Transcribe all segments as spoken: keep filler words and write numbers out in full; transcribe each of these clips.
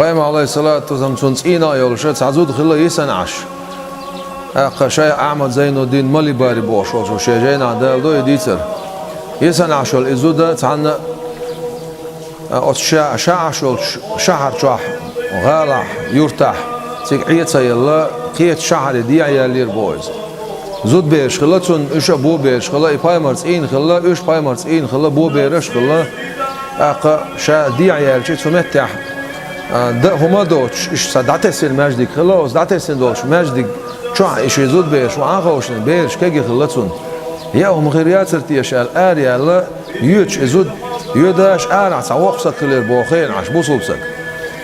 Пайхамар, Ӏалайхиссалату вассалам, цунна цӀийнах йолуш цхьа зуда хилла йисана Ӏаш. ТӀаккха шайх Ахьмад Зайнуддин Малибари бохуш волчо шен жайнахь даладо и дийцар. Йисана Ӏаш йолу и зуда цхьанна а, оцу ша, ша Ӏаш йолчу шахьар чохь, гӀалахь, юьртахь, цига Ӏе ца елла, кхечу шахьаре дехьа яьллера боху иза. Зудабераш хилла цунна, уьш а бобераш хилла, и пайхамар цӀийнах хилла, уьш пайхамар цӀийнах хилла, бобераш а хилла. ТӀаккха ша дехьа яьлча цу меттехь, а, дан хӀума а доцуш, иштта цхьа дӀатесна маьждиг хилла, оцу дӀатесна долчу маьждиг чохь и шен зудабераш вахьа а ховшийна, бераш кегий хилла цунна. Яа хӀума хир яцара теша аьлла, ара яьлла, йоьдуш и зуда, йоьдуш арахь цхьа воккха стаг хилира боху хенахь Ӏаш, бусулба стаг.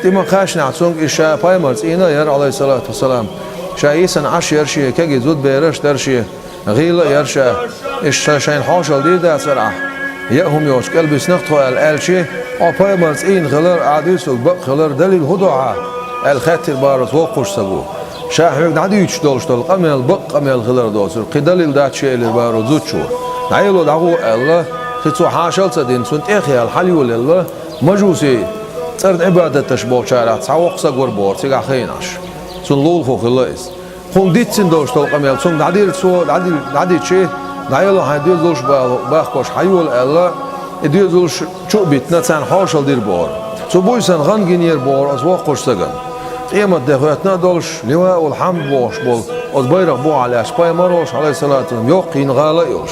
ТӀе ма-кхаьчнехь цуьнга иза ша пайхамар цӀийнах яра, Ӏалайхиссалату вассалам, ша йисана Ӏаш яра шен, кегий зудабераш а дара шен, гӀийла а яра ша, иштта ша шайна хьошалла дийр дацара ахь, яа хӀума йоцуш кӀелбиснарг тхо аьлла, аьлча, хьо пайхамар цӀийнах хилар, ахь дуьйцург бакъ хилар далил хӀун ду хьан? Аьлла хаьттира боху оцу воккхачу стага. Ша хьоьга дӀадуьйцуш долуш долу къамел бакъ къамел хилар доцург, кхин далил дац шен, элира боху оцу зудчо. ДӀаело дӀагӀо аьлла, кхин цо хьошалла ца дина, цунна тӀехъяьлла хьалайолаелла, мажусий, цӀарна Ӏибадат деш болчарах цхьа воккха стаг вара боху цигахь хенахь Ӏаш. Цунна лулахо хилла иза. Кхунна дийцина долуш долу къамел цуьнга дӀадира цо, дӀади-, дӀадичи, дӀаело хьайн доьзалш а бахкош хьайола аьлла, и доьзалш чу а битина, царна хьошалла дира боху. Цу буьйсанна гӀан гинера боху оцу воккхачу стагана. Къемат де хӀоьттина а долуш, Ливаул-Хьамд бохуш болу оцу байракх бухахь лаьтташ пайхамар а волуш, Ӏалайхиссалату вассалам, йоккха йина гӀала а йолуш.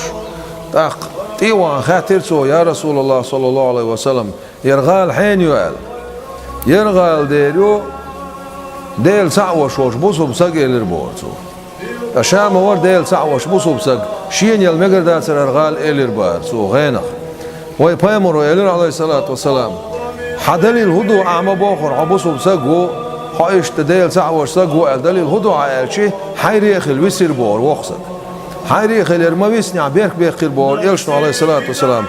ТӀаккха тӀе а вахана хаьттира цо: «Я Расулаллах, саллаллаху Ӏалайхи ва саллам, яра гӀала хьенан ю?» — аьлла. «Яра гӀала дера ю, Дела цхьаъ веш волчу бусулба стаг», — элира боху цо. Ткъа ша ма вара Дела цхьаъ веш бусулба стаг, шена яла мегар дацара хӀара гӀала, элира боху цо гӀенах. Вайн пайхамаро элира, Ӏалайхиссалату вассалам: «Хьан далил хӀун ду, ахь ма бохура, хьо бусулба стаг ву, хьо иштта Дела цхьаъ веш стаг ву аьлла, далил хӀун ду хьан?» — аьлча, хьайре а хилла висира бохура воккха стаг. Хьайре а хилира, ма виснехь беркат бехкира бохура элчано, Ӏалайхиссалату вассалам,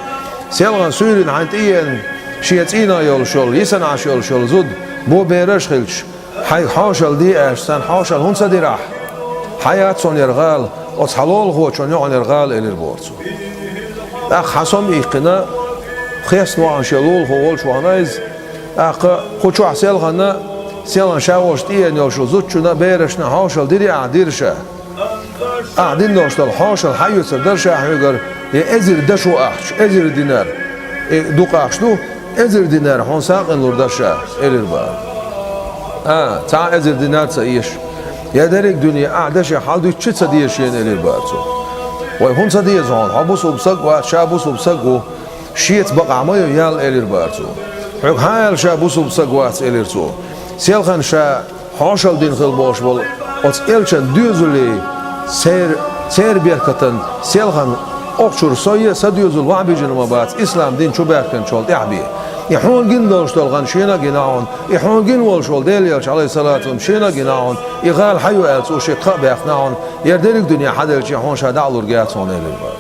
селхана суьйранна хьайна тӀееана шен цӀийнах йолуш йолу, йисана Ӏаш йолуш йолу зуда, бобераш а хилча, хьайга хьошалла де аьлча, царна хьошалла хӀунда ца дира ахь? Хьан яц хьуна яра гӀала, оцу хьан лулахочунна ю хьуна яра гӀала, элира боху цо. ТӀаккха хьан сом иккхина, хестна вахана шен лулахо волчу вахана иза, тӀаккха кху чохь селхана, селхана ша волчу тӀееана йолчу зудчунна а, берашна а хьошалла дирий ахь? Дира ша. Ахь дина долуш долу хьошалла хьан оьцур дара ша хьоьгара, я эзар дашо ахча, эзар динар, и дукха ахча ду, эзар динар хьуна сагӀина лур дара ша, элира боху. А, цхьа а эзар динар ца эша. Я дерриг дуьне ахь дашех хьалдуьтуш а ца деза шена, элира боху цо. Вай, хӀунда ца деза хьуна? Хьо бусулба стаг вац, ша бусулба стаг ву. Шеца бакъахь ма ю ял, элира боху цо. Хьоьга хьан аьлла ша бусулба стаг вац, элира цо. Селхана ша хьошалла дина хилла болуш болу оцу элчан доьзалий, цер-, церан беркатан селхана окхучуьра со а, сан доьзал ваха бижина ма бац, ислам дин чу баьхкинчул тӀаьхьа бен. И хьуна гина долуш долу гӀан шена а гина хьуна, и хьуна гина волуш волу Делан элча, Ӏалайхиссалату вассалам, шена а гина хьуна, и гӀала хьан ю аьлла цо шега кхаъ баьккхина хьуна, яра дерриг дуьне хьан делча хьуна ша дӀа а лур яц хьуна, элира боху.